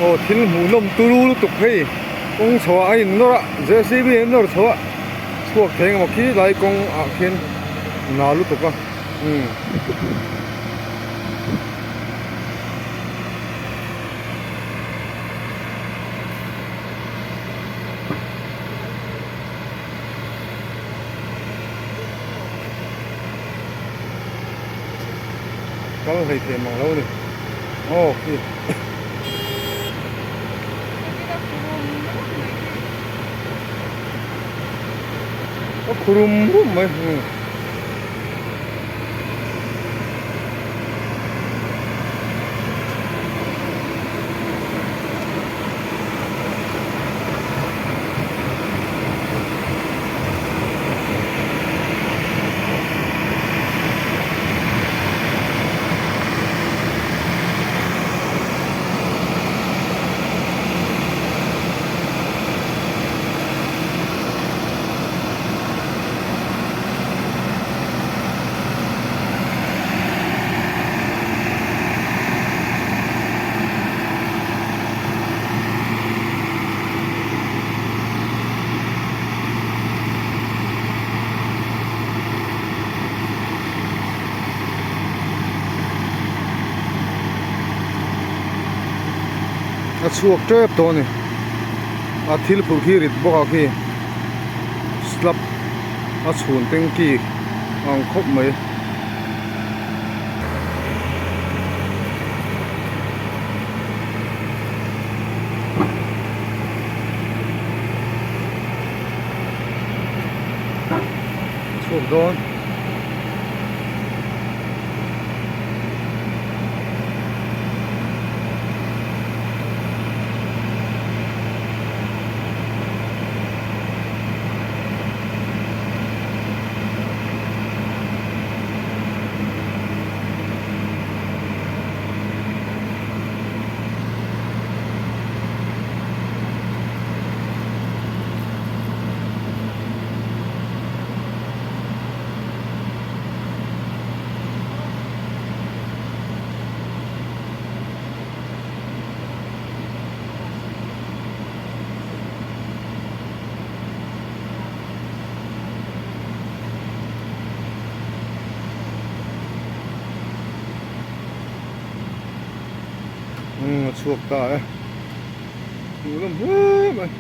Aw thil hmuhnawm turu lutuk hei kawng chho ah a in nawr a JCB in a nawr chho a chhuak thei engemaw khi lai kawng ah khian na lutuk a umm. Kal hlei thei mang lo a ni aw khi. A khu rum rum mai. A chhuak tep tawh a ni a thil phurh khi rit bawk a khi slab a chhun tanky ang khawp mai. Chhuak dawn. Umm a chhuak ta e hmuh nawm hle mai.